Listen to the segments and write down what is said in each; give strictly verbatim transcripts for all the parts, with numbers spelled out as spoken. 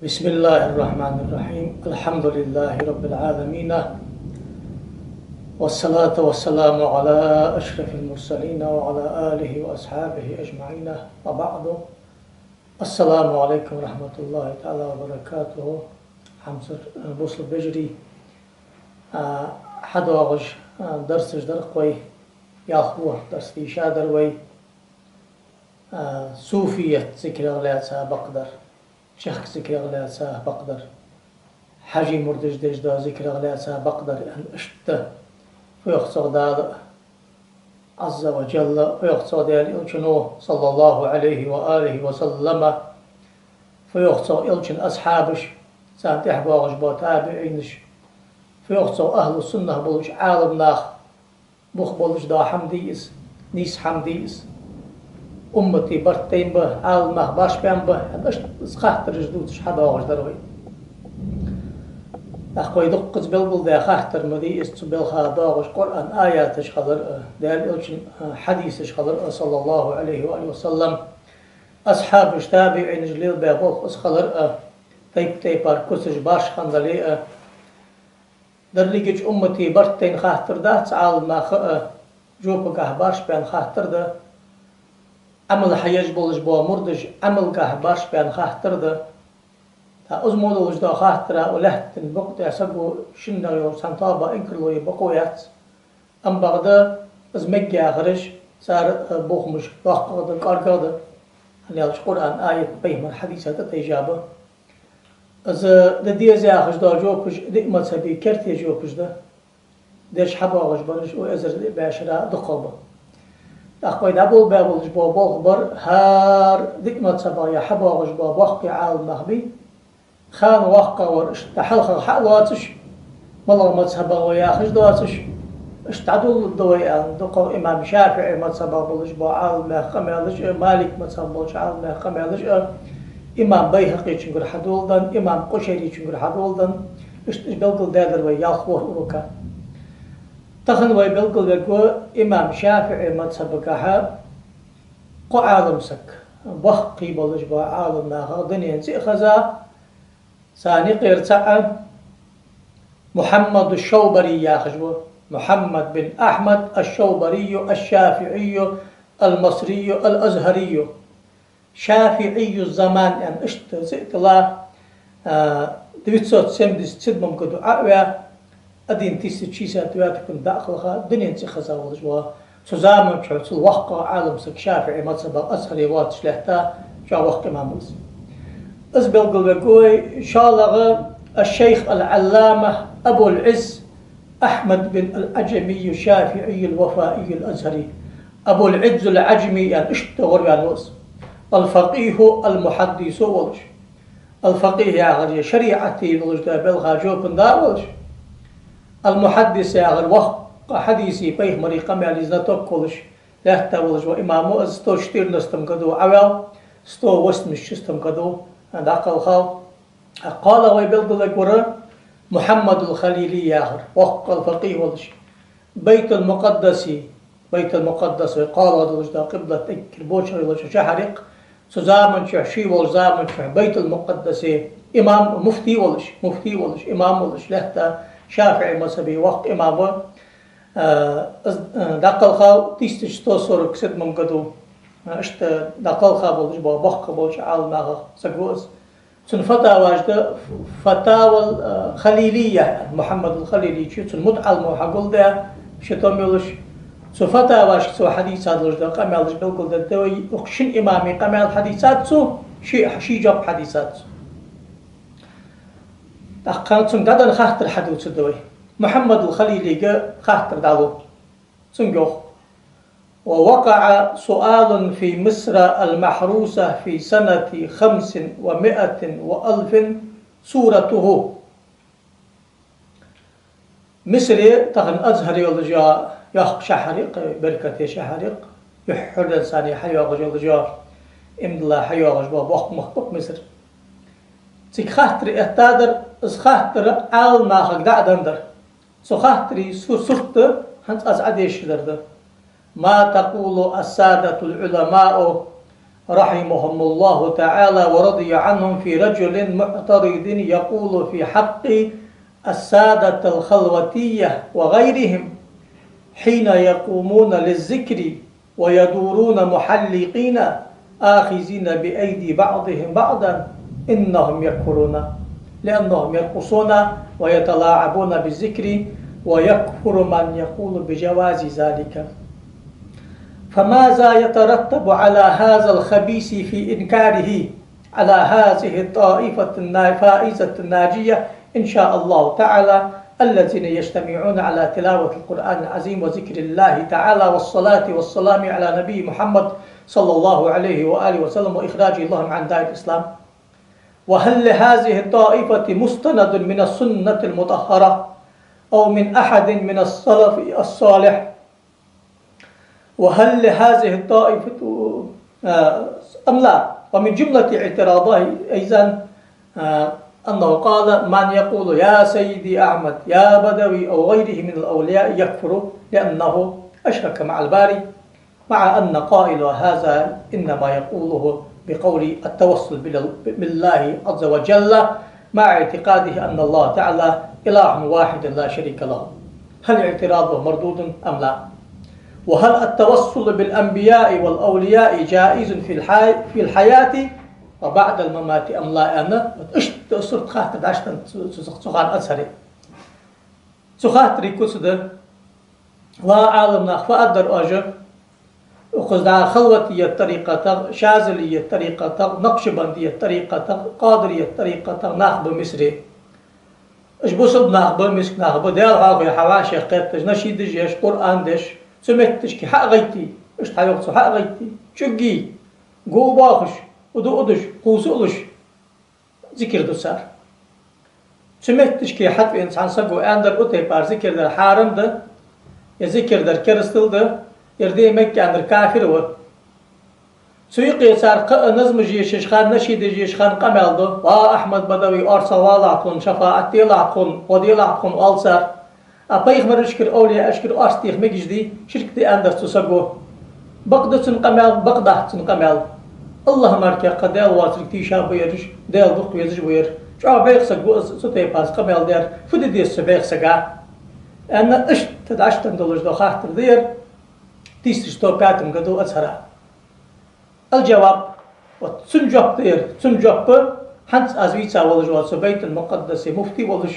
بسم الله الرحمن الرحيم. الحمد لله رب العالمين. والصلاة والسلام على أشرف المرسلين وعلى آله وأصحابه أجمعين. وبعد. السلام عليكم ورحمة الله تعالى وبركاته. Хьамсара, э, бусалба вежарий. А, хьадоагӀаш, а, дарсаш дар-кх вай, ялх во дарс дийшадар вай. А, суфият зикарах лаьца бакъдар, чехка зикарах лаьца бакъдар, хьажий мурдаш деш дола зикарах лаьца бакъдар, аьнна, иштта. Фу йоах цох Дала, Ӏазза ва Джалла, фу йоах цох Даьла Элчано, саллаллахӀу Ӏалайхи ва алихи ва саллама, фу йоах цох Элчан асхьабаш, царна тӀехьа боагӀаш бола табиӀинаш, фу йоах цох ахӀлу суннах болча Ӏаламнаха, бух болаш дола хӀама дий из, нийса хӀама дий из, уммата барт тайна ба, Ӏаламнах башха баьнна ба, аьнна, иштта из хаттараш дувцаш хьадоагӀаш дар вай. ТӀаккха вай дуккхаза белгалдаь хаттар ма дий из, цу балха доагӀаш Къуръан аяташ хилар а, Даьла Элчан, а, хьадисаш хилар а, саллаллахӀу Ӏалайхи ва алихи ва саллам, асхьабаш, табиӀинаш лелабаь болх из хилар а, тайп-тайпара куцаш башха хинна дале а, дерригача уммата барт тайна хаттар дац, Ӏаламнаха а жопагахьа башха баьнна хаттар да, Ӏамал хьаеш болаш бола мурдаш Ӏамалгахьа башха баьнна хаттар да. ТӀаккха из мо долаш дола хаттара, укх лаьттан букъа тӀа саго шиннех йолча цхьан тоаба инкарло е бокъо яц. Ам бакъда из мегаргйолаш, цар, э, бохамаш доккхагӀа да, кӀоаргагӀа да, хӀана аьлча Къуръан аят, пайхамара хьадиса тӀатайжа ба. Из де деза яхаш дола жопаш диъ мазхӀаба керте жопаш да. Деш хьабоагӀаш бараш укх эзар диъ бӀаь шера дукхагӀа ба. ТӀаккха вай дӀаболабаь болаш бола болх бар, хӀара диъ мазхӀабах е хьабоагӀаш бола боккхий Ӏаламнах бий, хана воккхагӀвар иштта хьалхагӀа хьа а лоацаш, малагӀа мазхӀабах ва яхаш доацаш, иштта дӀадоладу вай аьнна, дукхагӀа имам ШафиӀий мазхӀабах болаш бола Ӏаламнаьха къамаьлаш а, Малик мазхӀабах болча Ӏаламнаьха къамаьлаш а, имам БайхӀакъийчунгара хьадоладенна, имам Къушайрийчунгара хьадоладенна, иштта уж белгалдаьдар вай ялх ворхӀ урока. Тахан вай белгалвергва имам ШафиӀий мазхӀабагахьа кхо Ӏаламсаг, боккхий болаш бола Ӏаламнахах дунен цӀи а хеза, царна юкъера цаӀ Мухьаммаду Шаубарий яхаш ва, Мухьаммад бин Ахьмад аш-Шаубарийю аш-ШафиӀийю ал-Масрийю ал-АзхӀарийю. ШафиӀийю заман аьнна иштта цӀи а тилла, а, девятьсот семьдесят седьмом году Ӏо а ваь, один тысяча шестьдесят девятом году дӀа а кхелха, дунен цӀи хеза волаш ва. Цу заман чухь цул воккхагӀа Ӏаламсаг ШафиӀий мазхӀабах АзхӀаре воацаш лаьтта, чӀоагӀа воккха имам ва из. Из белгалвергва вай, шоллагӀа аш-шайх ал-Ӏаллама Абул-Ӏизз Ахьмад бин ал-Ӏаджамийю аш-ШафиӀийю ал-Вафаийю ал-АзхӀарий. Абул-Ӏизз ал-Ӏаджами аьнна иштта гӀорваьнна ва из. Ал-факъихӀу ал-мухьаддису волаш. Ал-факъихӀ яхар шариӀата долаш дола балха жопа денна волаш. Ал-мухьаддис яхар воккха хьадиса, пайхамара къамаьла знаток волаш, лаьтта волаш ва имам ва из. Сто четырнадцатом году Ӏоваьв, сто восемьдесят шестом году дӀакхелхав. КхоалагӀа вай белгалвергвар Мухьаммадул Халили яхар, воккха ал-факъихӀ волаш. Байтул-Мукъаддасе, Байтул-Мукъаддас вай кхоалагӀа долаш дола къиблат эггара бочагӀа йолча шахьаре-кх, цу заман чухь, ший волча заман чухь Байтул-Мукъаддасе имам, муфтий волаш, муфтий волаш, имам волаш лаьтта, ШафиӀий мазхӀаба воккха имам ва. А, из, а, дӀакхелхав тысяча сто сорок седьмом году, а, иштта дӀакхелха болаш бола боккха болча Ӏаламнахах саг ва из. Цун фатаваш да, фатавал, а, Халилийя, Мухьаммадул Халилийчо, цун мутаӀалимо хьагулдаь, ши том йолаш, цу фатавашка цо хьадийца долаш дола къамаьлаш белгалдергда вай, укх шин имама къамаьл хьадийцад цо, ший, ший жоп хьадийцад цо. ТӀаккха цунга дӀаденна хаттар хьадувцаргда вай. Мухьаммадул Халилийга хаттар дӀалу. Цунга йоах: ووقع سؤال في مصر المحروسة في سنة خمس ومائة وألف سورته. Мисре, тахан Азхьар йолаш йола йоккха шахьар я-кх, беркате шахьар я-кх, юххьара денз санна хьайоагӀаш йолаш йола, иман дилла хьайоагӀаш бола боккха мохк ба-кх Миср. Цига хаттар эттадар, из хаттар Ӏаламнахага дӀа а деннадар. Цу хаттара су-, сурт хӀанз аз Ӏодешаргдар да. ما تقول السادة العلماء رحمهم الله تعالى ورضي عنهم في رجل معترض يقول في حق السادة الخلوتية وغيرهم حين يقومون للذكر ويدورون محلقين آخذين بأيدي بعضهم بعضا إنهم يكفرون، لأنهم يرقصون ويتلاعبون بالذكر، ويكفر من يقول بجواز ذلك. فماذا يترتب على هذا الخبيث في إنكاره على هذه الطائفة النا-، الفائزة الناجية إن شاء الله تعالى، الذين يجتمعون على تلاوة القرآن العظيم وذكر الله تعالى والصلاة والسلام على نبي محمد صلى الله عليه وآله وسلم وإخراج لهم عن دار الإسلام؟ وهل لهذه الطائفة مستند من السنة المطهرة أو من أحد من السلف الصالح؟ وهل لهذه الطائفة، آه، أم لا؟ ومن جملة اعتراضه أيضا، آه، أنه قال: من يقول يا سيدي أحمد، يا بدوي أو غيره من الأولياء يكفر لأنه أشرك مع الباري، مع أن قائل هذا إنما يقوله بقول التوسل بال-، بالله عز وجل، مع اعتقاده أن الله تعالى إله واحد لا شريك له. هل اعتراضه مردود أم لا؟ وهل التوسل بالأنبياء والأولياء جائز في الحي-، في الحياة وبعد الممات أم لا؟ Аьнна, вот иштта сурт хаттар дӀаштан цу, цу, цу хана Азхаре. Цу хаттара куц да: ва Ӏаламнах, фу аргдар оаш, укхаза халватият тӀарикъатагӀа, шазалият тӀарикъатагӀа, накъшбандият тӀарикъатагӀа, къадирият тӀарикъатагӀа нах ба Мисаре. Уж бусалба нах ба, миска нах ба, Даьла хьоахаве хьавӀашагӀкхеташ, нашидаш еш, Къуръан деш, цу метташка хьа а гӀайтте, иштта хьайоах цо, хьа а гӀайтте, чӀугге, го а боахаш, уду а удаш, кхувса а луш, зикар ду цар. Цу метташка хьатӀавена цхьан саго аьннадар: у тайпара зикар дар хьарам да, е зикар дар керастал да, ер де мег аьннадар кафир ва. Цу юкъе цар кхы а назмаш ешаш хана, нашидаш ешаш хана къамаьл ду: ва Ахьмад Бадави, орцагӀа валахь тхона, шафаӀат делахь тхона, гӀо делахь тхона, оал цар. А пайхамарашкара, овлияашкара орц деха мегаш дий? Ширк да аьннадар цу саго. Бакъда цун къамаьл, бакъдац цун къамаьл. АллахӀ мара кхы Даьла воацилга тийша ба ераш, Даьла дукха везаш ва ер. ЧӀоагӀа бӀеха саг ва из, цу тайпара къамаьл даьр. Фу де деза цу бӀеха сага? Аьнна, иштта дӀаштан долаш дола хаттар да ер. Тысяча сто пятом году Азхара. Алжаваб. Вот цун жоп да ер, цун жоп. ХӀанз аз вийца волаш вола цу Байтул-Мукъаддасе муфти волаш,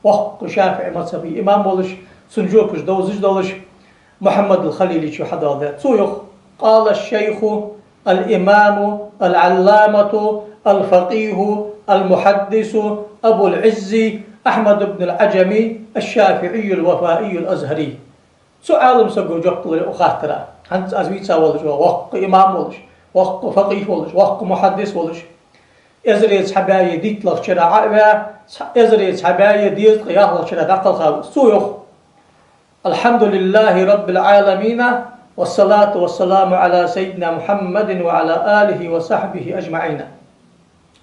воккха шафиӀий мазхӀаба имам волаш, цун жопаш довзаш долаш, Мухьаммад ал-Халиле чу хьадоаладаьд. Цо йоах: قال الشيخ الإمام العلامة الفقيه المحدث أبو العز أحمد بن العجمي الشافعي الوفائي الأزهري. Цу Ӏалам саго жоп луш укх хаттара. ХӀанз аз вийца волаш вола воккха имам волаш, воккха факъихӀ волаш, воккха мухьаддис волаш, эзаре цхьа бӀаьи дийтлагӀча шера Ӏо а ваь, цхьа, эзаре цхьа бӀаьи дезткъеи ялхлагӀча шера дӀакхелха ва из. Цо йоах: الحمد لله رب العالمين، والصلاة والسلام على سيدنا محمد وعلى آله وصحبه أجمعين.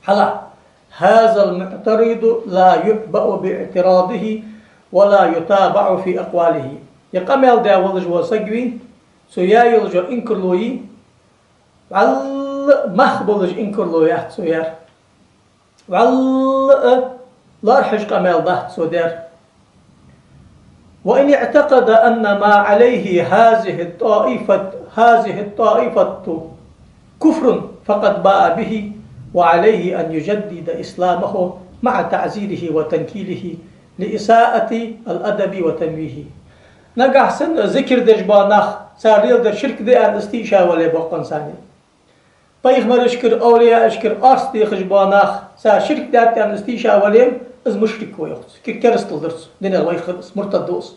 Хьалха, هذا المعترض لا يعبأ باعتراضه ولا يتابع في أقواله. Ер къамаьл даь волаш вола саг вий, цо яь йолаш йола инкарло йий, вӀалла мах болаш инкарло яц цо яьр. ВӀалла а лоархӀаш къамаьл дац цо даьр. وإن اعتقد أن ما عليه هذه الطائفة، هذه الطائفة كفر فقد باء به، وعليه أن يجدد إسلامه مع تعزيره وتنكيله لإساءة الأدب وتمويهه. Нагахь санна зикар деш бола нах, цар леладер ширк да аьнна, из тийша вале боккъонца. Пайхамарашкара, овлияашкара орц дехаш бола нах, цар ширк даьд аьнна, из тийша вале, из мушрик ва йоах цо. Ке-, керастал дар цо, динах вайх хир из, муртад ва из.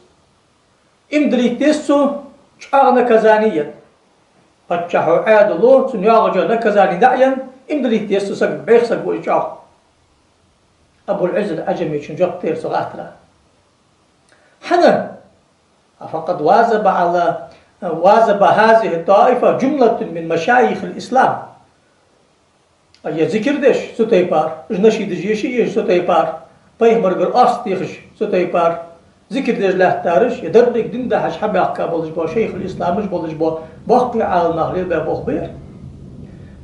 Иман дилийта деза цо, чӀоагӀа наказани я. Паччахьо Ӏаьдало, цунна йоагӀаш йола наказани дӀаенна, иман дилийта деза цо саг, бӀеха саг ва из чӀоагӀа. Абул-Ӏизз ал-Ӏажамечун жоп да ер цу хаттара. ХӀана? فقد واظب على، واظب هذه الطائفة جملة من مشايخ الإسلام. Ер зикар деш цу тайпара, уж нашидаш еш а еш цу тайпара, пайхамарагара орц дехаш цу тайпара, зикар деш лаьттараш, ер деррига дин дахьаш хьабаьхка болаш бола шайхул-исламаш болаш бола боккхий Ӏаламнах лелабаь болх ба ер.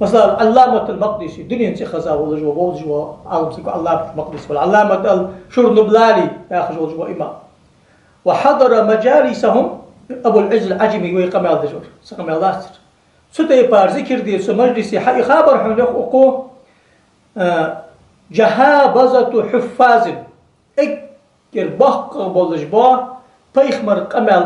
Масала, Ӏалламатул Макъдиси, дунен цӀихеза волаш вола, вовзаш вола Ӏалам саг ва Ӏалламатул Макъдиси, вал Ӏалламат ал-Шурнублали яхаш волаш вола имам. وحضر مجالسهم أبو العز العجمي, вай къамаьл деш вар, са къамаьл лаьцар. Цу тайпара зикар де цу мажлисе хьаийха бар хьона, йоах укхо, а, جهابذة حفاظ, эггара боккхагӀа болаш бола пайхамара къамаьл,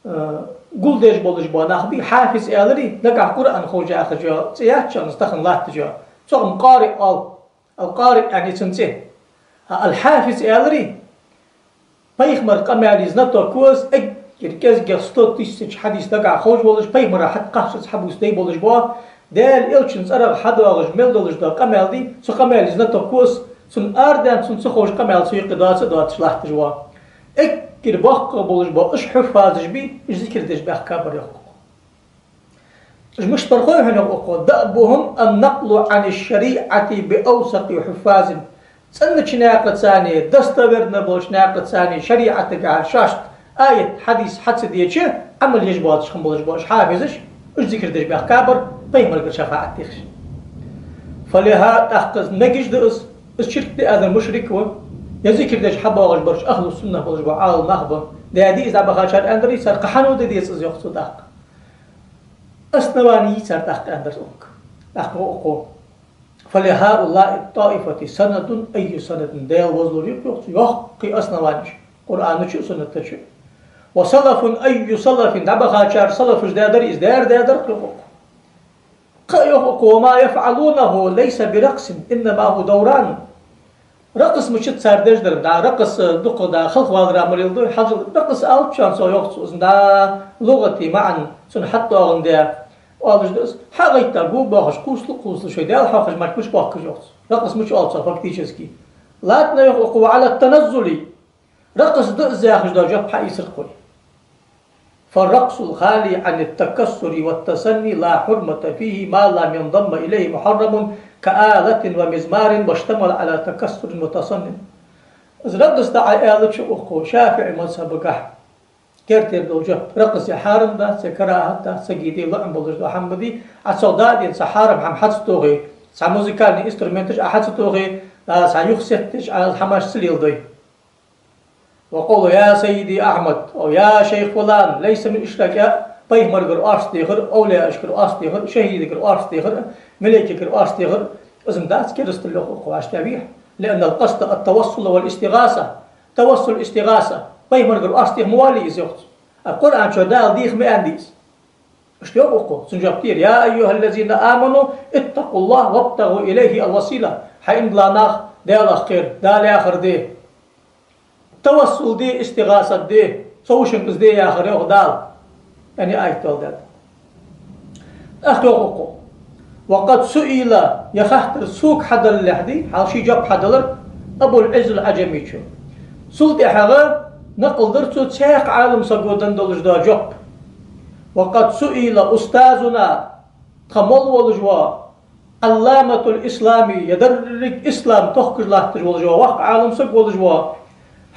а, гулдеш болаш бола нах ба, хьафиз аьлар, нагахьа Къуръан ховш яхаш йола цӀи яц шоана тахан латташ йола. Цох-м къариъ оал, ал-къариъ яхаш цун цӀи. А ал-хьафиз аьлар, пайхамара къамаьла знаток ва из, эггара кӀезигагӀа сто тысяч хьадис нагахьа ховш волаш, пайхамара хьатӀакхаччалца хьабувцаш болаш бола, Даьла Элчан цӀерагӀа хьадоагӀаш мел долаш дола къамаьл да, цу къамаьла знаток ва из, цунна арадаьнна, цунна ца ховш къамаьл цу юкъе доаца а доацаш латташ вола. Эггара боккхагӀа болаш бола уж хьуффазаш ба, уж зикар деш баьхка бар, йоах укхо. Уж мишта бар хой хьона, йоах укхо: دأبهم النقل عن الشريعة بأوثق حفاظ. ЦӀенача наькъаца, достоверно болча наькъаца шариӀатагахьа шоашта аят, хьадис хьа ца деча, Ӏамал еш боацаш хинна болаш бола уж хьафизаш, уж зикар деш баьхка бар, пайхамарагара шафаӀат дехаш. فلها, тӀаккха из мегаш да из, из ширк даь аьлар мушрик ва, е зикар деш хьабоагӀаш бараш ахлу сунна болаш бола Ӏалам нах ба. Даьди из дӀабахачар аьннадар, цар кхы хьан да деза из, йоах цо тӀаккха. Основани йий цар тӀаккха, аьннадар цунга. ТӀаккха йоах укхо: فلهؤلاء الطائفة سند أي سند, Даьла возалур я-кх, йоах цо, йоккхий основанеш Къуръана чу а, сунната чу а. وسلف أي سلف, дӀабахачар салафаш даьдар, из даьр даьдар-кх, йоах укхо. Кхы а йоах укхо: وما يفعلونه ليس برقص إنما هو دوران. Ракъс мичад цар деш дар, да, ракъс дукха да, халхавалара мара леладу, хьажал, ракъс алчан со, йоах цо, из да лугӀати маӀан цун хьатӀадоагӀандаь оалаш да из. Хьагайта, го бохаш, кхувсалу, кхувсалу шоай Даьла хьоахаш, мара мича бохкаш, йоах цо. Ракъс мича оал цо фактически. Ладно, йоах укхо, وعلى التنزل. Ракъс да из яхаш дола жоп хьаийцар-кх вай. فالرقص الخالي عن التكسر والتصني لا حرمة فيه ما لم ينضم إليه محرم كآلة ومزمار واشتمل على تكسر وتصن. Из ракъс да Ӏа аьлча, йоах укхо, ШафиӀий мазхӀабагахьа гертера дола жоп: ракъс е хьарам дац, е карахӀат дац, сага де лоӀам болаш дола хӀама да, Ӏа цох дадена цхьа хьарам хӀама хьа ца тохе, цхьа музыкальни инструменташ Ӏа хьа ца тохе, а, цхьа юхасетташ Ӏа хӀамаш ца леладой. وقول يا سيدي أحمد أو يا شيخ فلان ليس من الإشراك, пайхамарагара орц дехар, овлияашкара орц дехар, шахӀидагара орц дехар, малейкагара орц дехар, из-м дац керастал, йоах укхо, вӀаштӀехьа вехьа. لأن القصد التوسل والاستغاثة. Тавассул, истигӀаса, пайхамарагара орц деха ма валий из, йоах цо. А Къуръан чу Дала деха ма аьннадий из. Иштта йоах укхо, цун жоп тӀера: يا أيها الذين آمنوا اتقوا الله وابتغوا إليه الوسيلة. ХӀай иман дилла нах, Даьлах кхера, Дала яхар де. Тавассул де, истигӀасат де, со вушинг из де яхар, йоах Дала. Яъни аят доаладаьд. ТӀаккха йоах укхо: وقد سئل, е хаттар сога хьадалалехь да, хьал ший жоп хьадалар, Абул-Ӏизз ал-Ӏаджамичо. Цул тӀехьагӀа накъл дар цо цхьаькха Ӏалам саго денна долаш дола жоп. وقد سئل أستاذنا, тха молла волаш вола, Ӏалламатул-ислами, е деррига ислам тохкаш латташ волаш вола, воккха Ӏалам саг волаш вола,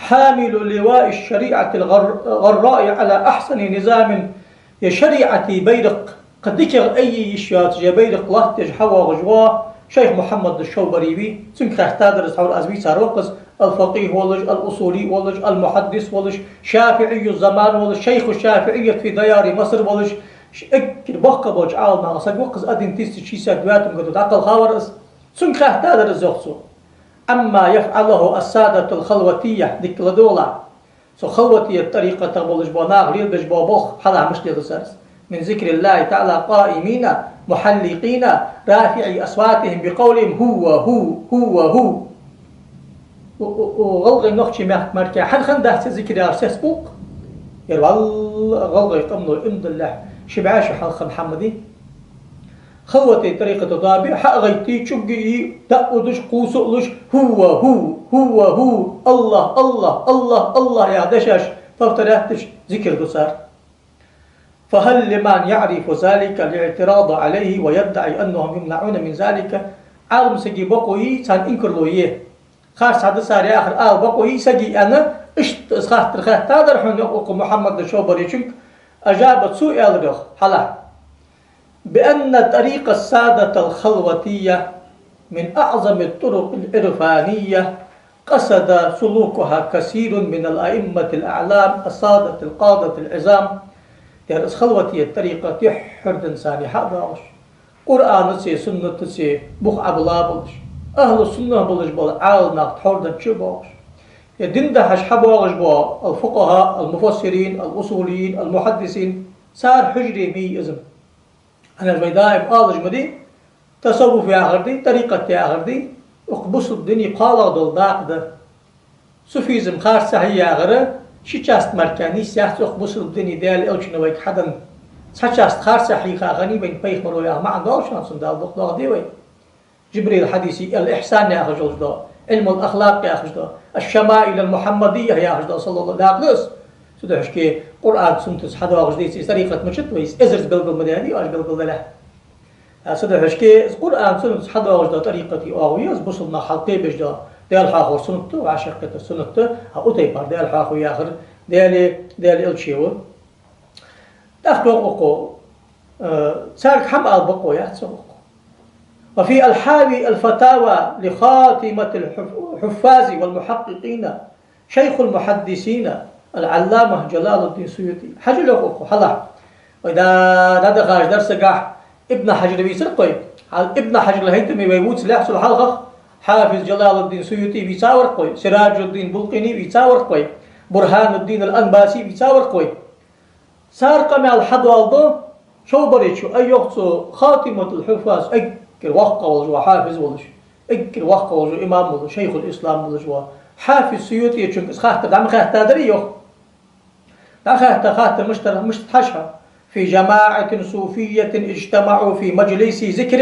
حامل لواء الشريعة الغر-، الغراء على أحسن نظام, е шариӀата байракх кхы дикагӀа айъе йиш йоацаш, е байракх лоаттадеш хьавоагӀаш вола шайх Мухьаммад аш-Шовбари ва, цунга хаьттадар из, хьавр аз вийцар ва-кх из, ал-факъихӀ волаш, ал-усули волаш, ал-мухьаддис волаш, шафиӀийю заман волаш, шайху шафиӀийят фи даяри Маср волаш, ш-, эггара боккхагӀа болча Ӏалам нахах саг ва-кх из, один тысяча шестьдесят девятом году дӀакхалхавар из. Цунга хаьттадар из, йоах цо: عما يفعله السادة الخلوتية, дика ладувгӀалахь. Цу халватият тӀарикъатах болаш бола нах лелабеш бола болх хьалха мишта леладу цар из. من ذكر الله تعالى قائمين محلقين رافعي أصواتهم بقولهم هو هو هو هو. У, у, у, гӀалгӀай нохчий мехка мара хӀанз хиннадац цхьа зикар яхаш цецбувл-кх. Ер валлахӀи гӀалгӀай къаман иман диллалехь ши бӀаь шу хьалха хинна хӀама да. Халватий тӀарикъата тоаба хьа а гӀайтта, чӀуг а йийя, дӀа а удаш, кхувса а луш, هو هو هو هو, الله الله الله الله яха дешаш, повторять деш, зикар ду цар. فهل لمن يعرف ذلك الاعتراض عليه ويدعي أنهم يمنعون من ذلك؟ Ӏалам сага бокъо йий царна инкарло е? Харц хӀама да цар яхар ала бокъо йий сага аьнна, иштта из хаттар хаьттадар хьона, йоах укхо Мухьаммад аш-Шовбаричунга, ажаба цо аьлар, йоах, хьалха. بأن طريق السادة الخلوتية من أعظم الطرق العرفانية قصد سلوكها كثير من الأئمة الأعلام السادة القادة العظام. Дера из халватият тӀарикъат юххьарданза царна хьадоагӀаш, Къуръанаца, суннатаца бух Ӏобилла болаш, ахӀлу суннах болаш бола Ӏаламнах тхьовра чу а боагӀаш, е дин дахьаш хьабоагӀаш бола алфукъахӀа, алмуфассирин, алусулийин, алмухьаддисин, цар хьужаре ма йий из. ХӀана аьлча вай даим оалаш ма дий, тасаввуф яхар дий, тӀарикъат яхар дий, укх бусалба дина кхоалагӀа дола дакъа да. Суфизм харцахьа яхар ши часть мара нийса яц укх бусалба дина Даьла Элчано вайга хьаденна. Цхьа часть харцахьа хьийха хиннай вайна пайхамаро яха маӀан долаш, цунна Дала дукха доахаде вай. Джибрил хьадиса, ал-Ихьсан яхаш долаш да, Ӏилмул ахлакъ яхаш да, аш-шамаил ал-Мухьаммадийя яхаш да, саллаллахӀу дакъа да из. Цудухьа шке Къуръан, суннатаца хьадоагӀаш дийца из тӀарикъат мичад вай, эзарза белгал ма даьдий, оаш белгал далехь. А цудухьа шке из Къуръан, суннатаца хьадоагӀаш да тӀарикъат оагӀув я из, бусалба нах хьалкхебеш да, Даьла хьоахавар суннат да, вӀашагӀкхетар суннат да, а укх тайпара Даьла хьоахаву яхар, Даьла, Даьла Элча ва. ТӀаккха йоах укхо, э, царга хӀама ала бокъо яц йоах укхо. وفي الحاوي الفتاوى لخاتمة الحف-، الحفاظ والمحققين شيخ المحدثين العلامة جلال الدين السيوطي. Хьажал йоах укхо, хьалха. Вай да, да, да, хьажа дар сагахь Ибн Хьажар вийцар-кх вай. Хьал Ибн Хьажарал хӀайтаме вай вувцалехь цул хьалхагӀа, Хьафиз Джалалуддин Суютий вийцавар-кх вай, Сираджуддин Булкъини вийцавар-кх вай, Бурхьануддин ал-Анбаси вийцавар-кх вай. Цар къамаьл хьадоаладу Шовбаричо, ай йоах цо, Хатиматул Хьуффаз, эггара воккха волаш ва хьафиз волаш, эггара воккха волаш ва имам волаш, шайхул ислам волаш ва. Хьафиз Суютечунга из хаттар дӀа ма хаьттадарий йоах. ДӀахаьтта хаттар мишта дар, мишта хьажа хьо: في جماعة صوفية اجتمعوا في مجلس ذكر،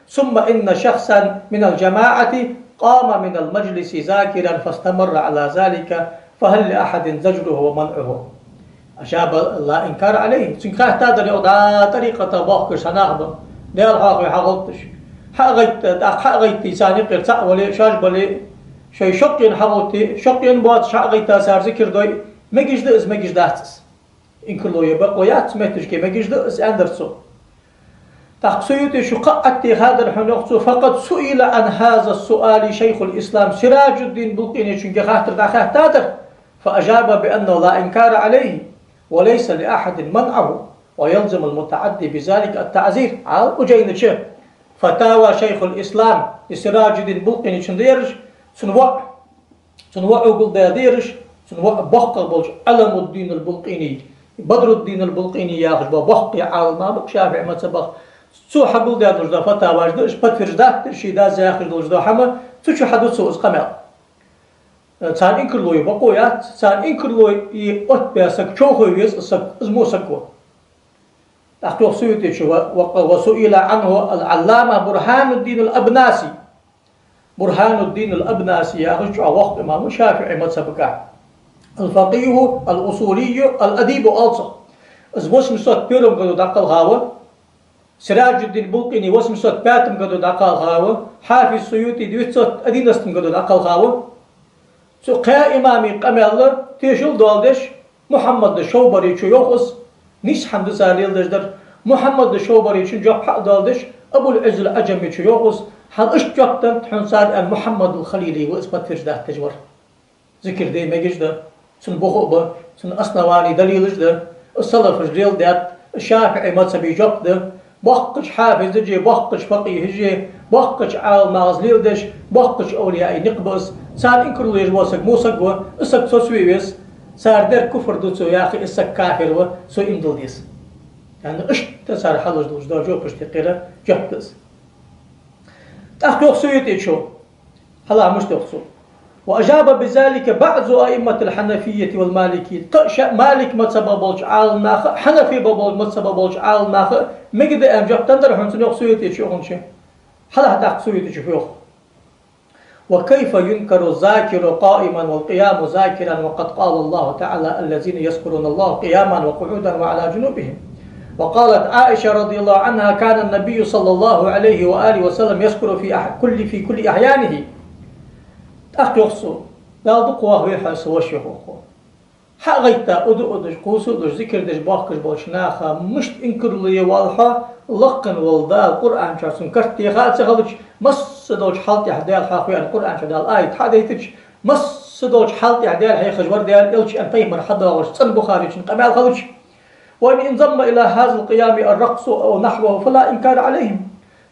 ثم إن شخصا من الجماعة قام من المجلس ذاكرا فاستمر على ذلك، فهل لأحد زجره ومنعه؟ أجاب: لا إنكار عليه. Цунга хаьттадар йоах, дӀа тӀарикъата бохкаш цхьа нах ба, Даьла хьоахаве хьагӀовтташ. ХьагӀайтта, тӀаккха хьагӀайтта, царна юкъера цаӀ вале, шоаш бале, шоай шокъ енна хьагӀовтте, шокъ енна боацаш хьагӀайтта цар зикар дой, мегаш да из, мегаш дац из. Инкарло е бокъо яц, метташке мегаш да из, аьннадар цо. ТӀаккха Суютечо кхы а Ӏаттехадар хьона йоах цо: فقد سئل عن هذا السؤال شيخ الإسلام, Сираджуддин Булкъинечунга хаттар дӀахаьттадар, فأجاب بأنه لا إنكار عليه وليس لأحد منعه ويلزم المتعدي بذلك التعزير. Хьал ужайнача фатава шайхул ислам, из Сираджуддин Булкъинечун да ераш, цун воӀ, цун воӀо гулдаь да ераш, цун воӀ боккхагӀа болча Ӏаламуддин ал-Булкъини, Бадруддин ал-Булкъини яхаш бола боккхий Ӏалам ба шафиӀий мазхабах. Цо хьагулдаь долаш да фатаваш да, уж подтверждать да, ший дас яхаш долаш да хӀама, цу чу хьаду цо из къамаьл. Царна инкарло е бокъо яц, царна инкарло е оттабе саг човхаве веза, из саг, из мо саг ва. ТӀаккха йоах Суютечо: و، و، وسئل عنه العلامة برهان الدين الأبناسي. Бурхьануддин ал-Абнаси яхаш чӀоагӀа воккха имам ва шафиӀий мазхабагахь. الفقيه الأصولي الأديب оал цох. Из восемьсот первом году дӀакхелха ва, Сираджуддин Булкъини восемьсот пятом году дӀакхелха ва, Хьафиз Суютий девятьсот одиннадцатом году дӀакхелха ва. Цу кхаь имама къамаьла тешал доаладеш, Мухьаммад Шовбаричо йоах из, нийса хӀама да цар леладеш дар. Мухьаммад Шовбаричун жоп хьа а доаладеш, Абул-Ӏизз ал-Ӏажамичо йоах из, хьал иштта жоп деннад хьона цар, аьнна, Мухьаммадул Халили ва из подтверждать деш вар. Зикар де мегаш да, цун буху а ба, цун основани, далилаш да, из салафаша леладаьд, из шафиӀий мазхаба жоп да, боккхача хьафизаша, боккхача факъихӀаша, боккхача Ӏаламнаха из леладеш, боккхача овлияий никъ ба из. Царна инкарло еш вола саг мо саг ва, из саг соцаве веза. Цар дер куфр да цо яхе, из саг кафир ва, цо иман дилла деза. Яъни иштта цар хьалуш долаш дола жопашта юкъера жоп да из. ТӀаккха йоах Суютечо, хьалха мишта йоах цо: وأجاب بذلك بعض أئمة الحنفية والمالكية. Кхы а шаӀ-, Малик мазхабах болча Ӏаламнаха а, Хьанафи ба-, бол-, мазхабах болча Ӏаламнаха а мегаргда аьнна жоп деннадар хьона цунна, йоах Суютечо, укхунча. Хьалха тӀаккха Суютечо фу йоах: وكيف ينكر الذاكر قائما والقيام ذاكرا وقد قال الله تعالى: الذين يذكرون الله قياما وقعودا وعلى جنوبهم. وقالت عائشة رضي الله عنها: كان النبي صلى الله عليه وآله وسلم يذكر في أح-، كل، في كل أحيانه. ТӀаккха йоах цо: Дала дукха вахаве хьо, са воша, йоах укхо. Хьа а гӀайтта, уду а удаш, кхувсу а луш, зикар деш бохкаш болча наха мишта инкарло е воалл хьо, лакхвенна вола Дала Къуръан чу цун карт теха а ца хилча, масса долча хьал тӀехь Даьла хьоахаву аьнна Къуръан чу Дала аят хьа а дайтача, масса долча хьал тӀехь Даьла хьехаш вар Даьла элча аьнна пайхамара хьадоагӀаш цӀена Бухарийчун къамаьл хилча, وإن انضم إلى هذا القيام الرقص أو نحوه فلا إنكار عليهم.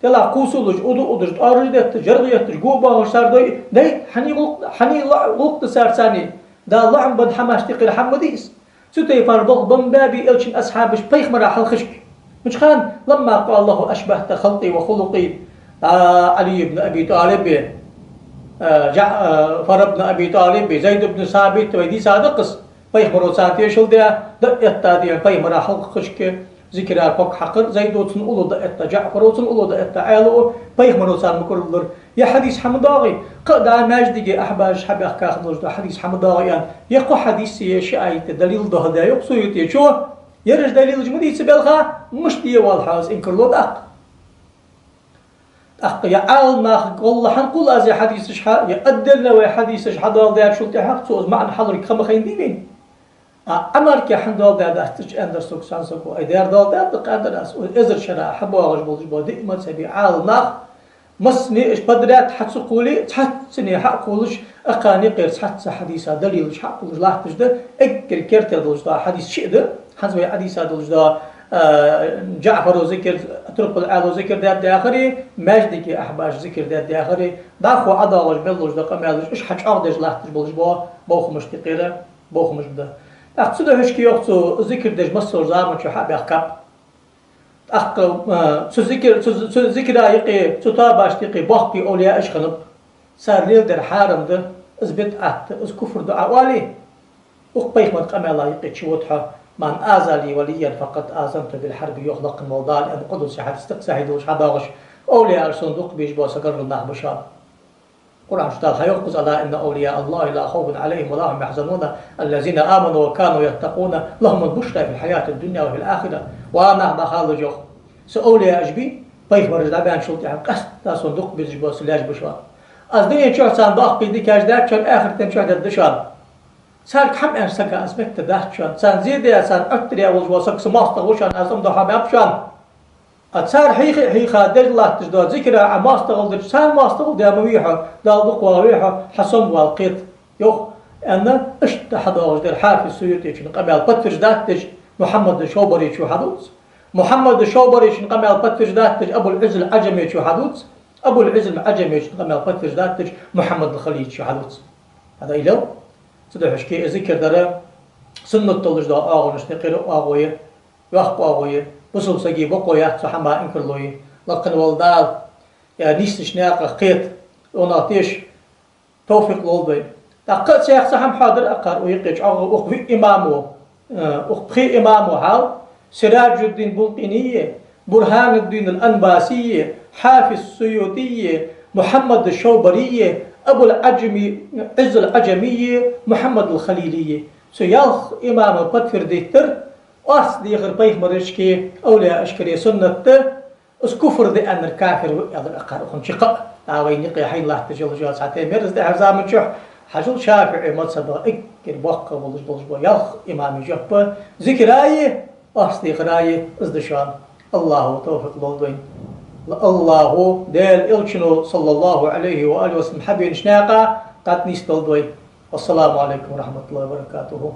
Делахь кхувсу а луш, уду а удаш, тӀоараш а детташ, жӀаргӀа етташ, го а боахаш цар дой, дайта, хьаний гӀулакх, хьаний ло-, гӀулакх да цар царний? Дала лоӀам бенна хӀамаш тӀехьара хӀама дий из? Цу тайпара болх бенна баьбий элчан асхьабаш пайхамара хьалхашка? Мичахьа, لما قال له أشبهت خلقي وخلقي, а, Ӏали ибн Аби ТӀалибе, а, ЖаӀ-, а, фар ибн Аби ТӀалибе, Зайд ибн Сабите, вай дийцад-кх из, пайхамаро царна тешал даь, дӀа а этта дий хьона пайхамара хьалхашка зикара ког хьакхар, Зайдо цунна уллув дӀа а этта, ЖаӀфаро цунна уллув дӀа а этта, Ӏаьлас пайхамаро царна мукӀарлора. Ер хьадис хьа ма доагӀий, кхы а да маьждиге ахьбаш хьабаьхка хинна долаш дола хьадис хьа ма доагӀий аьнна, е кхо хьадис, е ши аят далил доаладаь йоах Суютечо, ераш далилаш ма дийца белха, мишта е воалл хьо из инкарло тӀаккха? ТӀаккха е Ӏаламнах гӀолла хьан кхувл аз ер хьадисаш хьа, е отдельно вай хьадисаш хьадоаладаьчул тӀехьагӀа цо из маӀан хьалург ха ма хайна дий вайна? А Ӏамарке хьан доаладаьдац цӀача аьннадар сога цхьан саго, ай дера доаладаьд, кхы аьннадар аз, укх эзар шера хьабоагӀаш болаш бола диъ мазхӀабе Ӏаламнах, массане а уж подряд хьа ца кхувле, цхьаццане хьа а кхувлаш, акхарна юкъера цхьацца хьадиса далилаш хьа а кхувлаш латташ да, эггара керте долаш дола хьадис шиъ да, хӀанз вай хьадийца долаш дола, а, ЖаӀфаро зикар, турпал Ӏаьлас зикар даьд яхари, маьждиге ахьбаша зикар даьд яхари, дӀахо ӀодоагӀаш мел долаш дола къамаьлаш, уж хьачӀоагӀдеш латташ болаш бола бохамашта юкъера бохамаш ба. ТӀаккха цудухьа шки йоах цо, зикар деш массаволча заман чу хьа а баьхкаб. ТӀаккха, а, цу зикар, цу, цу зикара юкъе, цу тоабашта юкъе боккхий овлияаш хиннаб. Цар леладер хьарам да, из бидӀат да, из куфр да Ӏа оале, укх пайхамара къамаьла юкъе чувода хьо, من عادى لي وليا فقد آذنته بالحرب, йоах лакхвенна вола Дала, аьнна къудси хьадис да-кх, сахьихь долаш хьадоагӀаш, овлияаш сона дукха безаш бола сагагӀа нах ба шоана. Къуръан чу Дала хьайоах из: ألا إن أولياء الله لا خوف عليهم ولا هم يحزنون الذين آمنوا وكانوا يتقون لهم البشرى في الحياة الدنيا وفي الآخرة. Ва нах, бахалаш, йоах, са овлияаш бий, пайхамараш дӀабаьнначул тӀехьагӀа къаьстта сона дукха безаш бола са лаьш ба шоана. Аз дунен чухь царна боккхий дикаш даьд шоана, ахарта чухь дергда шоана. Царга хӀама аьнна саг аз меттадац шоана. Царна зе даь, царна Ӏоттаргья волаш вола саг са моастагӀа ва шоана, аз цӀа ма дохьа баьб шоана. А цар хьийха а хьийха деш латташ дола зикара Ӏа моастагӀал дича, царна моастагӀал даь ма вий хьо, Дала дукха вахавий хьо, хьа сомавала кхета, йоах, аьнна, иштта хьадоагӀаш дар Хьафиз Суютечун къамаьл подтверждать деш Мухьаммад Шовбаречо хьадувц. Мухьаммад Шовбаречун къамаьл подтверждать деш Абул-Ӏизз ал-Ӏаджамечо хьадувц. Абул-Ӏизз ал-Ӏаджамечун къамаьл подтверждать деш Мухьаммад ал-Халилечо хьадувц. Хьада илел? Цудухьа шки из зикар дар суннат долаш дола оагӀонашта юкъера оагӀув я, йоккха оагӀув я, бусалба сага бокъо яц цу хӀаман инкарло е. Лакхвенна вола Дала ер нийсача наькъах кхета, цунах теша товфикъ лолда вайна. ТӀаккха а цхьа хӀама хьоадар акхар укх юкъе чӀоагӀа, укх виъ имамо, э, укх пхе имамо хьал, Сираджуддин Булкъини, Бурхануддин ал-Анбаси, Хьафиз Суюти, Мухьаммад Шовбари, Абул-Ӏаджами, Ӏизз ал-Ӏаджами, Мухьаммад ал-Халили. Цу ялх имама подтвердить дар, орц дехар пайхамарашкеи овлияашкареи суннат да, из куфр да аьннар кафир ва аьлар акхар укхун чу кхаъ. ДӀа вайна юкъе хьайна латташ йолаш йола цхьа тема яр из тӀехьарча заман чухь, хьажал, ШафиӀий мазхӀабах эггара боккха волаш болаш бола ялх имама жоп, зикара а, орц дехара а из да шоана. АллахӀа товфикъ лолда вайна. АллахӀа, Даьла Элчано, صلى الله عليه وآله وسلم, хьабенача наькъа тӀаднийсдолда вай. والسلام عليكم ورحمة الله وبركاته.